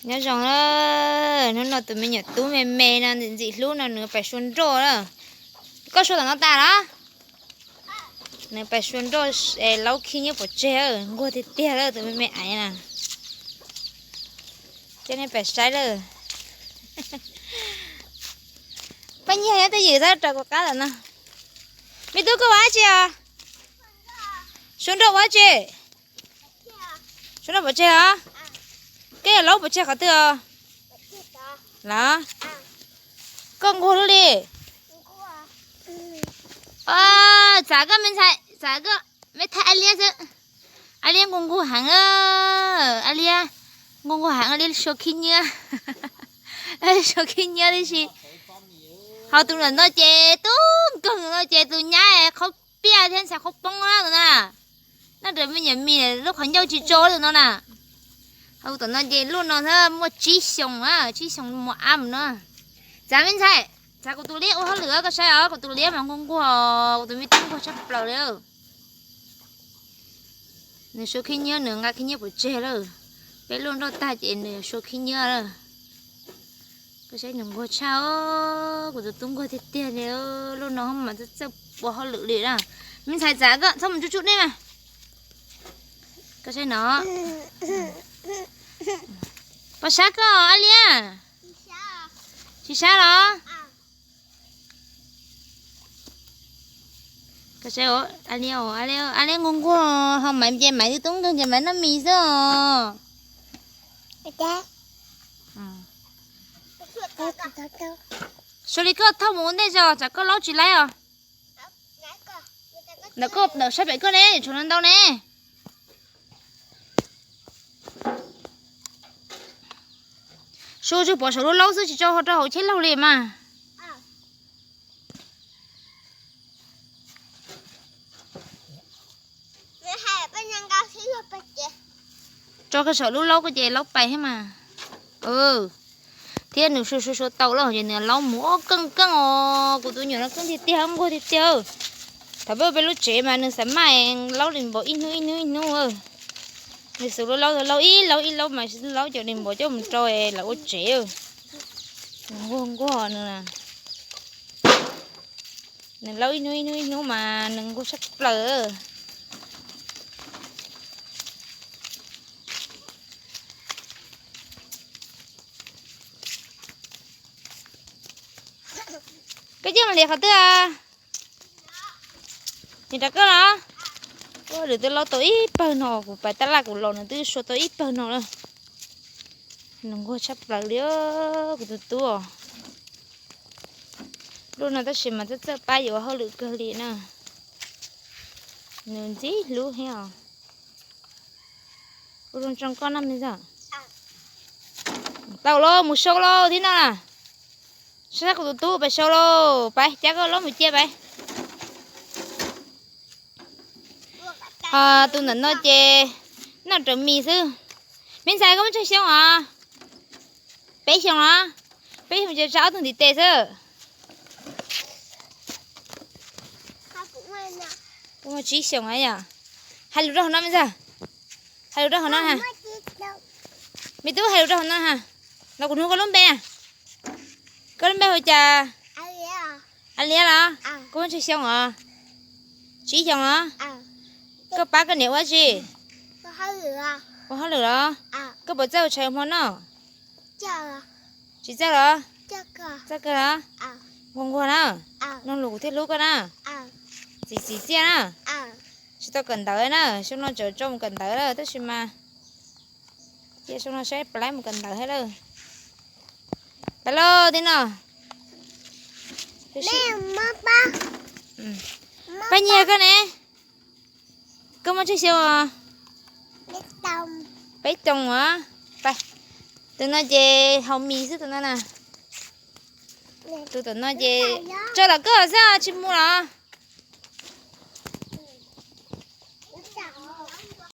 Nyob zoo, hnub no tus me nyuam tub me me no ntxim ntxim hlub no nws pais sua nroj lawm. Koj sua tom no tas los? Nws pais sua nroj, laub khib nyiab pov tseg, nquag tiag tiag lawm tus me me aiv na. Coj nej pais saib lawm. Paj Nyiag nyob twj ywm xwb raws kuv qab lawm no. Me tub koj ua dab tsi os? Sua nroj ua dab tsi? Sua nroj pov tseg os? Koj yog laub pov tseg qhov twg os? Los? Koj nquag lub li. Txav koj me ntxhais, txav koj me thaij A Liab xwb. A Liab nquag nquag heev, A Liab nquag nquag heev, A Liab sua khib nyiab. Sua khib nyiab tib si. Ho tus ntawm no ces tub nkeeg, tus no ces tus nyab qhaub piaj thiab ntxhais qhaub poob na tus no. Noj raws me nyuam mis lub qhov ncauj tsis tso tus no na. Ho tom no ces luaj no muaj tsib xyoos, tsib xyoos mus ab mus no. Txav me ntxhais, txav kuv tus liab ua hauj lwm, koj saib os, kuv tus liab mas nquag nquag, kuv tus me tub nquag tshaj plaws li. Nws sua khib nyiab, nws nqa khib nyiab pov tseg lawm. Peb luaj nroj tag ces nws sua khib nyiab lawm. Koj saib nws nquag tshaj, kuv tus tub nquag tiag tiag li, luaj no mas txawj txawj ua hauj lwm li na. Me ntxhais txav koj txhob mus tsuj tsuj dej mas. Koj saib no. Pov sab koj A Liab. Tsis sab los? Koj saib, A Liab, A Liab nquag nquag, ho Maiv ces Maiv tub nkeeg ces Maiv noj mis xwb os. Sua li koj thauj mus ua ntej zog tsam koj laub tsis laib os. Ntawm koj, ntawm sab pem koj ne, tshuav ntau ne. Sua tsuas pov saum lub laub xwb tsis tso rau hauv cheb laug li mas. Tso koj saum lub laub koj ces laub pais thiab mas. Thiab nws sua sua sua tau lawm ces nws laub mus ob keej keej os. Kuv tus nyuam no keej tiag tiag, nquag tiag tiag. Thaum peb ua peb lub tsev mas nws xav maj laub li npaum ib hnub ib hnub ib hnub. Nws xub lub laub laub ib laub ib laub mas laub cov li npaum coj mus rau lawv ua tsev. Nquag nquag nws. Nws laub ib hnub ib hnub ib hnub mas nws nquag tshaj plaws. Koj coj mus liam qhov twg? Nim rov koj los? Lwm tus laub tau ib pawg no, kuv pais tab laj kuv los nws twb sua tau ib pawg no lawm. Nws nquag tshaj plaws li, kuv tus tub os. Lub no tab sis mas txawj txawj pab yuav ua hauj lwm kawg li na. Nws ntxim hlub thiab os. Ua zoo tsoo koj noj me ntxhais. Tau lauj, mus sau lauj tib no na. Sab sab kuv tus tub pais sau lauj, pais cab koj laub mus cia pais. Ho tus ntawm no ces noj raws mis xwb. Me ntxhais koj muaj tsawg xyoo os? Peb xyoos los? Peb xyoos ces tsa ob tug ntiv tes xwb. Koj muaj tsib xyoos yom. Hais lus rau hauv no me ntxhais. Hais lus rau hauv no ha. Me tub hais lus rau hauv no ha. Los kuv nug koj lub npe na. Koj lub npe hu cas? A Liab los? Koj muaj tsawg xyoo os? Tsib xyoos los? Koj pab koj niam ua dab tsi? Ua hauj lwm los? Koj puas txawj ua tshais ua hmo noj? Tsis txawj los? Txawj kawg los? Nquag nquag na. Mloog lus kuv thiaj hlub koj na. Txiv txiv txiaj na. Tsis tau kawm ntawv na, xyoo no tseem tso mus kawm ntawv lawm tab sis mas cia xyoo no saib puas laib mus kawm ntawv thiab lawm. Pais lauj tib no. Paj Nyiag koj ne? Koj muaj tsawg xyoo os? Peb xyoos os. Tus no ces haus mis xwb tus no na. Tus tom no ces tso los koj xwb tsis mus los?